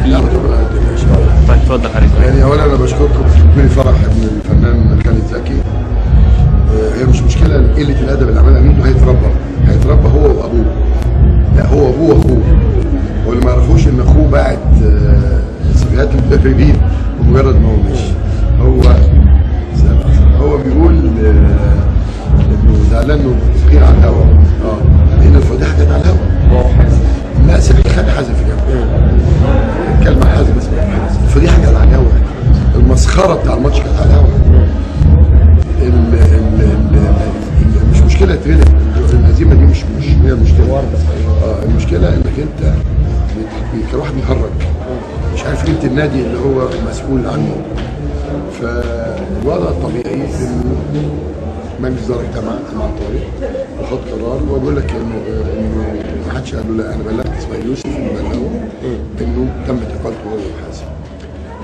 لا ما تقلقش. طيب اتفضل حضرتك. يعني اولا انا بشكركم بتدوني فرح ابن الفنان خالد زكي. هي مش مشكلة قلة الادب اللي عملها ميدو، هيتربى هو وابوه. لا هو ابوه واخوه، واللي ما يعرفوش ان اخوه باعت سيفيهات المدربين بمجرد ما هو مشي. هو بيقول انه زعلان انه متفقين على الهوا. لان الفضيحة كانت على الهوا. لا سيبك، خلي حازم في جنب. اتكلم عن حازم بس. الفضيحة كانت على الهوا، المسخره بتاع الماتش كانت على الهوا. مش مشكلة تغلب، الهزيمة دي مش هي المشكلة. المشكلة انك انت كواحد بيهرج مش عارف قيمة النادي اللي هو مسؤول عنه. فالوضع الطبيعي انه مجلس ادارة اجتمع مع طارق وخد قرار، وبقول لك انه ما حدش قال له لا. انا بلغت اسماعيل يوسف انه بلغه انه تمت اقالته هو وحازم،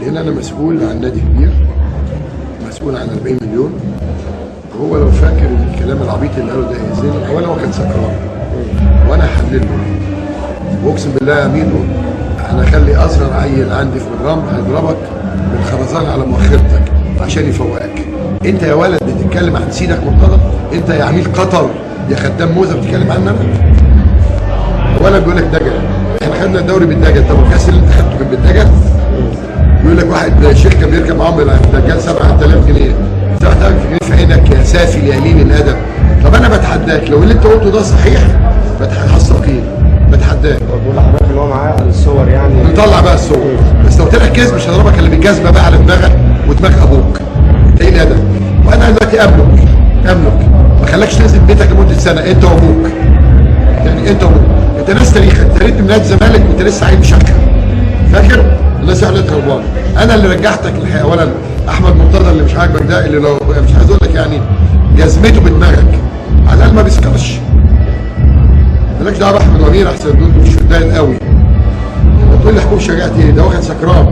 لان انا مسؤول عن نادي كبير، مسؤول عن 40 مليون. وهو لو فاكر ان الكلام العبيط اللي قاله ده هيأذيني، اولا هو كان سكران وانا هحلله، واقسم بالله يا ميدو انا اخلي اصغر عيل عندي في الرمل هيضربك بالخرزانه على مؤخرتك عشان يفوقك. انت يا ولد بتتكلم عن سيدك مرتضى، انت يا عميل قطر يا خدام موزة بتتكلم عننا. اولا بيقول لك دجل، احنا خدنا الدوري بالدجل. طب والكاس اللي انت خدته كان بالدجل؟ بيقول لك واحد شيخ كان بيركب معاهم الدجال 7000 جنيه، 7000 جنيه في عينك يا سافل يا قليل الادب. طب انا بتحداك لو اللي انت قلته ده صحيح، بتحصل بتحداك. بقول لحضرتك ان هو معاه الصور، يعني نطلع بقى الصور، بس لو طلع كذب مش هضربك الا بالجزمه بقى على دماغك ودماغ ابوك. انت ايه الادب؟ وانا دلوقتي املك ما خلاكش تنزل بيتك لمدة سنة انت وابوك. يعني انت وابوك، انت ناس تاريخ، انت ريت من نادي الزمالك وانت لسه عيل مشكل. فاكر؟ الناس اللي هربان، انا اللي رجعتك الحقيقة. اولا احمد مرتضى اللي مش عاجبك ده، اللي لو مش عايز اقول لك يعني جزمته بدماغك، على الاقل ما بيسكرش. مالكش دعوه باحمد وامير، احسن دول مش شداد قوي. لما تقول لي حكومة شجاعتي ايه؟ ده واخد سكران،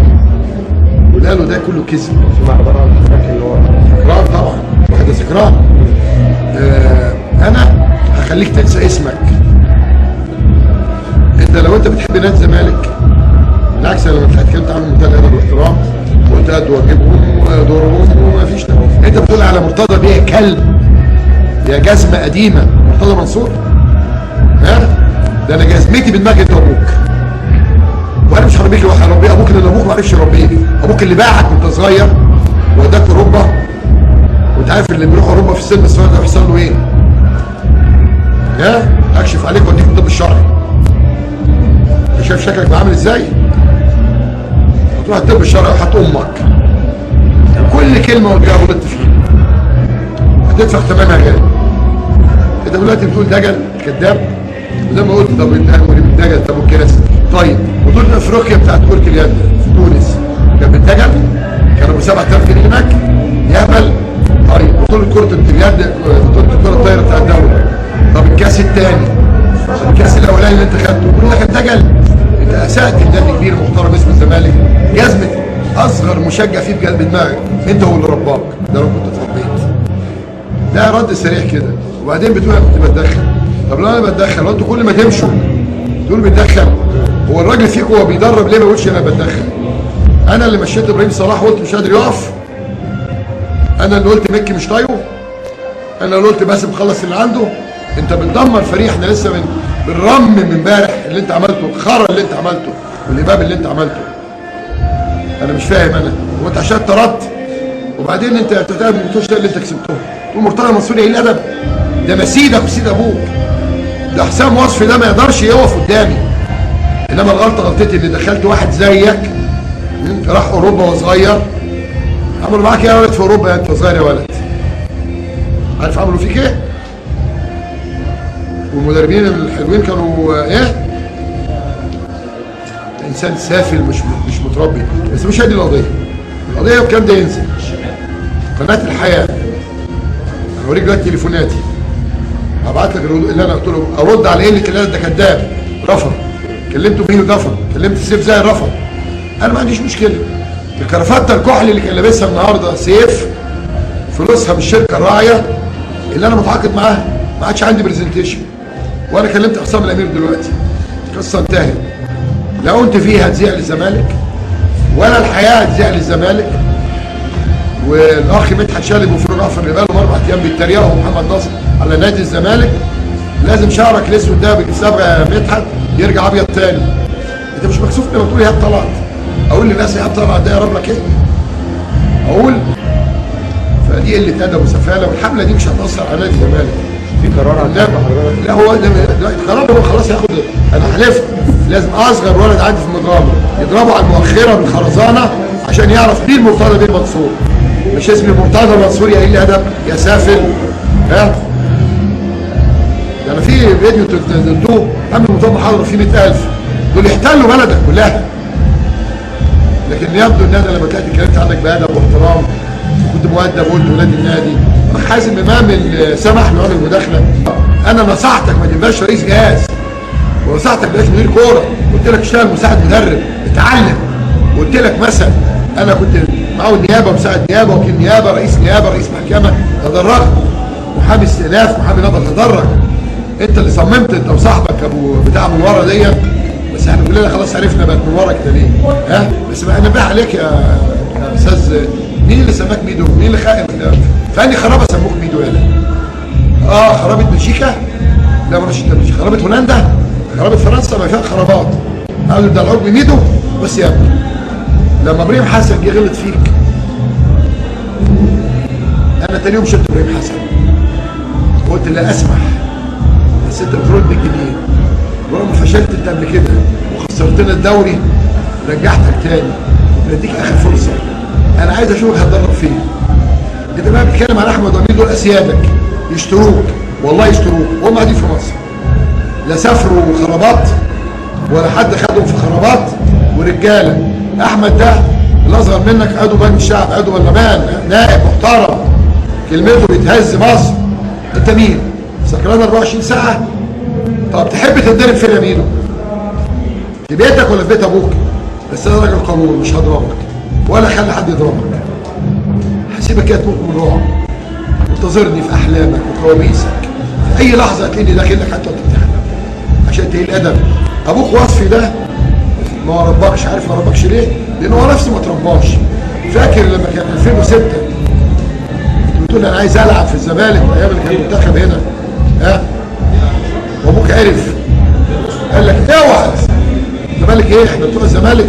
واللي قاله ده كله كذب. سكران طبعا، واحد سكران. انا هخليك تنسى اسمك. انت لو انت بتحب نادي الزمالك، بالعكس انا لما اتكلمت عنه بمنتهى الادب والاحترام وقلت قد واجبهم ودورهم وما فيش. انت بتقول على مرتضى بيه كلب يا جزمه قديمة، مرتضى منصور؟ ها؟ ده انا جزمتي بدماغي انت وابوك. وانا مش هربيك لوحدي، هربي ابوك، لان ابوك ما عرفش يربيك. ابوك اللي باعك وانت صغير ووداك اوروبا، وانت عارف اللي بيروح اوروبا في السن الصغير ده بيحصل له ايه؟ ها؟ اكشف عليك واديك الطب الشرعي. انت شايف شكلك بقى عامل ازاي؟ هتروح الطب الشرعي وحط امك. كل كلمة قلتها غلطت فيها. هتدفع ثمنها غالي. انت دلوقتي بتقول دجل كذاب، وزي ما قلت طب انت بالدجل، طب والكاس؟ طيب بطولة افريقيا بتاعت كرة اليد في تونس كان بالدجل؟ كانوا ب 7000 جنيه هناك؟ يهبل. طيب بطولة كرة اليد، بطولة الكرة الطايرة بتاع الدوري، طب الكاس الثاني، الكاس الاولاني اللي انت خدته كل ده كان دجل؟ انت اسأت لنادي كبير محترم اسمه الزمالك، جزمة اصغر مشجع فيه بدماغك، انت هو اللي رباك، ده لو كنت اتربيت. ده رد سريع كده. وبعدين بتقول انا كنت بتدخل. طب لو انا بتدخل وانتوا كل ما تمشوا تقولوا بتدخل، هو الراجل فيكم هو بيدرب ليه ما يقولش انا بتدخل؟ انا اللي مشيت ابراهيم صلاح وقلت مش قادر يقف، انا اللي قلت مكي مش طايقة، انا اللي قلت باسم خلص اللي عنده. انت بتدمر فريق، احنا لسه بنرمم امبارح اللي انت عملته، الخرا اللي انت عملته والهباب اللي انت عملته. انا مش فاهم انا، هو انت عشان طردت وبعدين انت بتعمل الماتش اللي انت كسبته تقول مرتضى منصور ايه الادب؟ ده انا سيدك وسيد ابوك، ده حسام وصفي ده ما يقدرش يقف قدامي. انما الغلطة غلطتي اللي دخلت واحد زيك راح اوروبا وصغير. عملوا معاك ايه يا ولد في اوروبا انت صغير يا ولد؟ عارف عملوا فيك ايه؟ والمدربين الحلوين كانوا ايه؟ انسان سافل مش متربي. بس مش هذه القضية، القضية الكلام ده ينزل قناة الحياة. انا هوريك دلوقتي تليفوناتي، هبعت لك اللي انا قلت له ارد على ايه اللي ده كذاب، رفض. كلمته مين رفض، كلمت سيف زاهر رفض. انا ما عنديش مشكلة. الكرافته الكحل اللي كان لابسها النهارده سيف فلوسها من الشركة الراعيه اللي انا متعاقد معاها، ما عادش عندي presentation. وانا كلمت حسام الامير دلوقتي، القصة انتهت. لا قلت فيها هتذيع للزمالك ولا الحياة هتذيع للزمالك. والاخ مدحت شلبي وفاروق جعفر اللي بقالهم 4 ايام بيتريقوا محمد ناصر على نادي الزمالك، لازم شعرك الاسود ده بالصبغه يا مدحت يرجع ابيض تاني. انت مش مكسوف لما تقول ايهاب طلعت؟ اقول للناس ايهاب طلعت ده يا رب لك ايه؟ اقول فدي قلة ادب وسفاله، والحمله دي مش هتاثر على نادي الزمالك. في قرار على حضرتك؟ لا هو القرار هو خلاص هياخد. انا حلفت لازم اصغر ولد عندي في المضربه يضربه على المؤخرة بالخرزانه عشان يعرف مين مرتضى بيه منصور. مش اسمي مرتضى منصور يا قليل ادب يا سافل. ها ده انا في فيديو تنزلتوه عامل مرتضى محاضرة فيه 100,000 دول يحتلوا بلدك كلها. لكن يبدو ان انا لما طلعت اتكلمت عنك بادب واحترام وكنت مؤدب وقلت ولاد النادي. حازم امام سمح له يعمل مداخله. انا نصحتك ما تبقاش رئيس جهاز، ونصحتك ما تبقاش مدير كورة، قلت لك اشتغل مساعد مدرب، اتعلم. وقلت لك مثلا انا كنت معاون نيابة، مساعد نيابة، وكيل نيابة، رئيس نيابة، رئيس محكمة، تدرجت، محامي استئناف، محامي نبض، تدرج. انت اللي صممت انت وصاحبك ابو بتاع من ورا دي، بس احنا كلنا خلاص عرفنا بقت من ورا كده ليه. ها بس بقى انبه عليك يا استاذ، مين اللي سماك ميدو؟ مين اللي خائن؟ فاني خرابه سموك ميدو يالا؟ خرابه بلجيكا؟ لا ما رحتش بلجيكا، خرابه هولندا، خرابه فرنسا، ما فيها خرابات. قالوا يدلعوك بميدو. بس يا ابني لما ابراهيم حسن جه غلط فيك، انا تاني يوم شلت ابراهيم حسن وقلت لا اسمح، بس انت بترد الجنيه. ولما فشلت انت قبل كده وخسرتنا الدوري رجعتك تاني، بديك اخر فرصة. انا عايز اشوفك هتدرب فين. انت بقى بتتكلم على احمد وامين، دول اسيادك يشتروك، والله يشتروك، وهم قاعدين في مصر لا سافروا خرابات ولا حد خدهم في خرابات ورجاله. احمد ده الاصغر منك عضو بنك الشعب، عضو برلمان، نائب محترم، كلمته بتهز مصر. انت مين؟ سكران 24 ساعة؟ طب تحب تتضرب فين يا ميدو؟ في بيتك ولا في بيت ابوك؟ بس انا راجل قانون، مش هضربك ولا خلي حد يضربك. هسيبك كده تموت من رعب. انتظرني في احلامك وكوابيسك، في اي لحظة هتلاقيني داخل لك حتى وانت بتحلم، عشان تقل ادب. ابوك وصفي ده ما ربكش، عارف ما ربكش ليه؟ لان هو نفسه ما ترباش. فاكر لما كان 2006 كنت بتقول انا عايز العب في الزمالك ايام اللي كان المنتخب هنا، ها؟ وابوك عرف قال لك اوعى الزمالك ايه؟ احنا بتوع الزمالك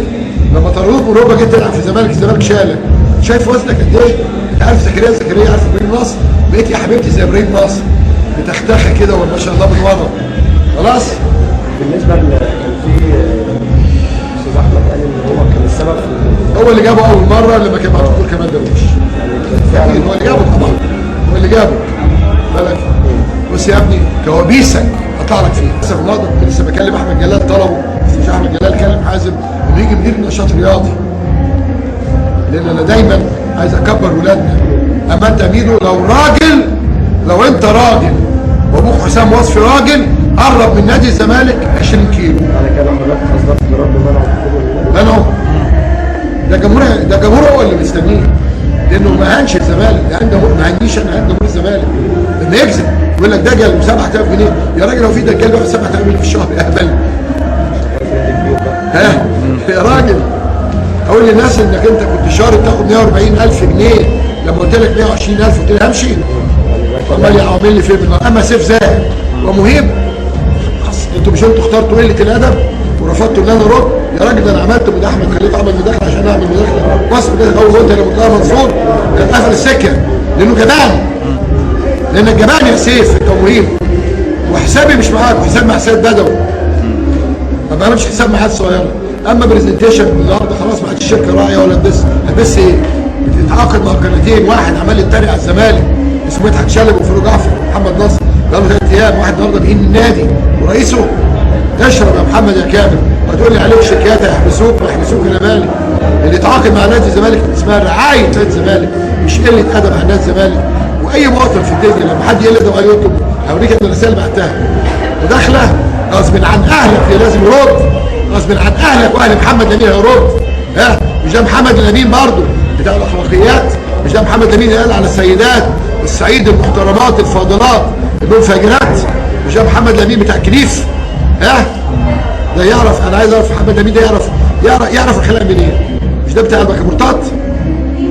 لما طردوك من اوروبا جيت تلعب في الزمالك، الزمالك شالك. شايف وزنك قد ايه؟ انت عارف زكريا زكريا، عارف ابراهيم ناصر؟ بقيت يا حبيبتي زي ابراهيم ناصر، بتختخى كده وما شاء الله من ورا. خلاص؟ بالنسبة كان في استاذ احمد قال ان هو كان السبب في، هو اللي جابه اول مرة لما كان مع الدكتور كمال درويش. يعني هو اللي جابه طبعا، هو اللي جابه. بالك؟ بص يا ابني كوابيسك هطلع لك فيها. لسه النهارده كنت لسه بكلم احمد جلال، طلبه مش احمد جلال، كلم حازم انه يجي مدير نشاط رياضي، لان انا دايما عايز اكبر ولادنا. اما انت ميدو لو راجل، لو انت راجل وابوك حسام وصفي راجل، قرب من نادي الزمالك 20 كيلو. انا كده حضرتك اصدرت قرار بمنع الدخول. منعه؟ ده جمهور، ده جمهور هو اللي مستنيه، لانه ما هانش الزمالك، ده عنده ما هنيش انا، عنده جمهور الزمالك لما يكذب يقول لك دجل و7000 جنيه. يا راجل لو في دجال بياخد 7000 جنيه في الشهر يا اهبل. ها يا راجل، اقول للناس انك انت كنت شهر بتاخد 140,000 جنيه، لما قلت لك 120,000 قلت لي همشي، عمال يعمل لي فين. اما سيف زاهد ومهيب، انتوا مش انتوا اخترتوا قلة الادب ورفضتوا ان انا ارد؟ يا راجل ده انا عملت من احمد خليفة عمل مداخله عشان اعمل مداخله وصف كده. اول قلت انا مرتضى منصور كان قفل السكة لانه جبان، لانك جبان يا سيف انت ومهيب. وحسابي مش معاك، وحساب مع سيد بدوي، ما بعملش حساب مع حد صغير. اما presentation النهارده خلاص ما عادش الشركة راعيه ولا تبث، هتبث ايه؟ بتتعاقد مع قناتين، واحد عمال يتريق على الزمالك اسمه مدحت شلبي وفاروق جعفر محمد نصر بقاله 3 ايام، واحد النهارده بيهين النادي ورئيسه. اشرب يا محمد يا كامل، هتقول لي عليك شيكات هيحبسوك، ما يحبسوك انا مالي. اللي اتعاقد مع نادي الزمالك اسمها رعاية نادي الزمالك، مش قلة ادب على نادي الزمالك. واي مواطن في الدنيا لما حد يقل ادب عليه يطلب، هوريك انا الرسالة بعتها وداخله غصب عن اهلك لازم يرد، غصب عن اهلك واهل محمد الامين هيرد. ها مش ده محمد الامين برضه بتاع الاخلاقيات؟ مش ده محمد الامين اللي قال على السيدات الصعيد المحترمات الفاضلات انهم فاجرات؟ مش ده محمد الامين بتاع كنيف؟ ها ده يعرف، انا عايز اعرف حمادة مين ده، يعرف يعرف الخلاق منين؟ مش ده بتاع المرتاد؟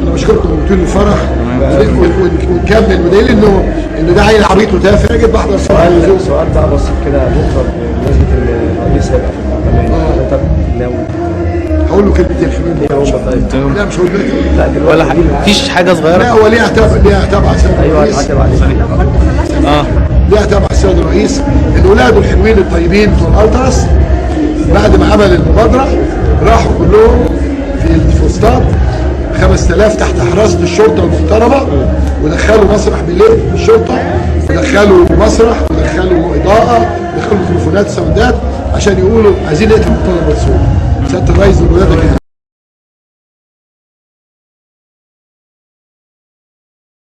انا بشكركم وبتقول الفرح ونكمل، ودليل انه ده عيل عبيط وتافه. اجي بحضر فرح. سؤال بقى بسيط كده بكره، بمناسبة ان الرئيس هيبقى في البرلمان، حضرتك ناوي؟ هقول له كلمتين حلوين. ايه هم طيب؟ لا مش هقول لك. لا ولا حاجة، مفيش حاجة صغيرة. لا هو ليه عتاب، ليه عتاب على السيد ايوه الرئيس. هتعتب عليه. ليه عتاب على السيد الرئيس، ان ولاده الحلوين الطيبين بتوع الالتراس بعد ما عمل المبادرة راحوا كلهم في الفسطاط 5000 تحت حراسة الشرطة المحترمة، ودخلوا مسرح بالليل الشرطة، ودخلوا مسرح، ودخلوا اضاءه، ودخلوا ميكروفونات ساوندات عشان يقولوا عايزين نقتل مرتضى منصور. سيادة الرئيس وولادك.